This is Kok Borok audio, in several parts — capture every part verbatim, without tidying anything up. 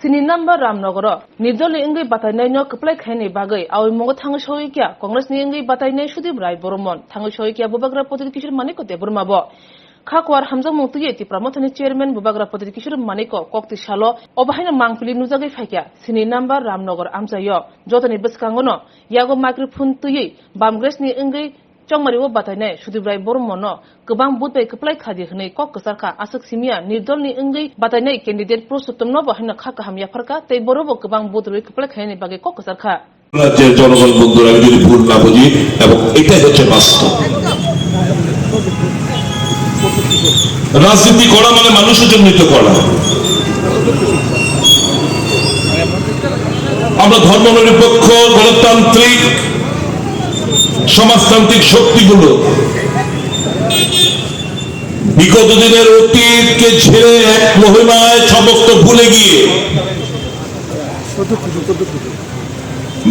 Sini number Ramnogoro nirdolni wngwi batainaino kwplai khaini bagwi awi mungo thangwi soikya Congressni wngwi batainai Sudip Rai Boromon, thangwi soikya Bubagra Pradip Kishore Manikya Debbarma bo. Kha kuar hamjakmung twiwi Tipra Mothani Chairman Bubagra Pradip Kishore Manikya kokti salo obo haino mangpili nujagwi phaikya sini number Ramnogor amchaio. Jotoni bwskangono yago microphone twiwi Bamgressni wngwi Chongmari o batainai Sudip Rai Boromon no kwbang vote bai kwplai khadi hwnwi kok kwchar kha. Aswk simiya nirdolni wngwi batainai candidate Purushottomno bo haino kha kaham yaphar kha tei boro bo kwbang vote rwi kwplai khainani bagwi kok kwchar kha. রাজ্যের জনগণ বন্ধুরা, আমি যদি ভুল না বুঝি, এবং এটাই হচ্ছে বাস্তব। রাজনীতি করা মানে মানুষের জন্যই তো করা। আমরা ধর্মনিরপেক্ষ, গণতান্ত্রিক, সমাজতান্ত্রিক শক্তিগুলো বিগত দিনের অতীতকে ছেড়ে এক মোহনায় সমস্ত ভুলে গিয়ে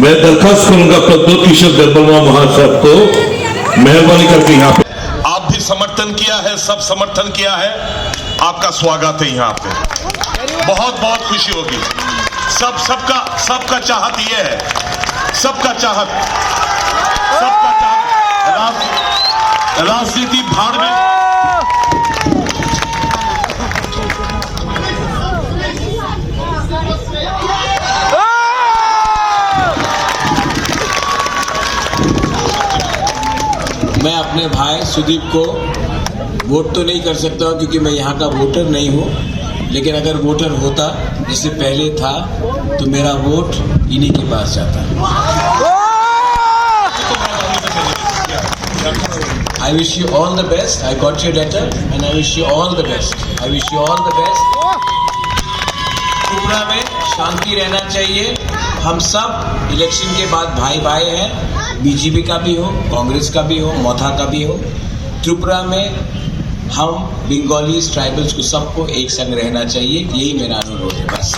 मैं दरखास्त करूंगा प्रद्योत किशोर देबबर्मा महाशय को, मेहरबानी करके यहाँ पे। आप भी समर्थन किया है, सब समर्थन किया है, आपका स्वागत है यहाँ पे। बहुत बहुत खुशी होगी। सब सबका सबका चाहत ये है, सबका चाहत, सबका चाहत। राज, राजनीति भाड़ में। मैं अपने भाई सुदीप को वोट तो नहीं कर सकता हूँ क्योंकि मैं यहाँ का वोटर नहीं हूँ, लेकिन अगर वोटर होता, जैसे पहले था, तो मेरा वोट इन्हीं के पास जाता। I wish you all the best. I got your letter and I wish you all the best. I wish you all the best. Tripura में शांति रहना चाहिए। हम सब इलेक्शन के बाद भाई भाई हैं, बीजेपी का भी हो, कांग्रेस का भी हो, मथा का भी हो। त्रिपुरा में हम बंगालीज, ट्राइबल्स को सबको एक संग रहना चाहिए, यही मेरा अनुरोध है बस।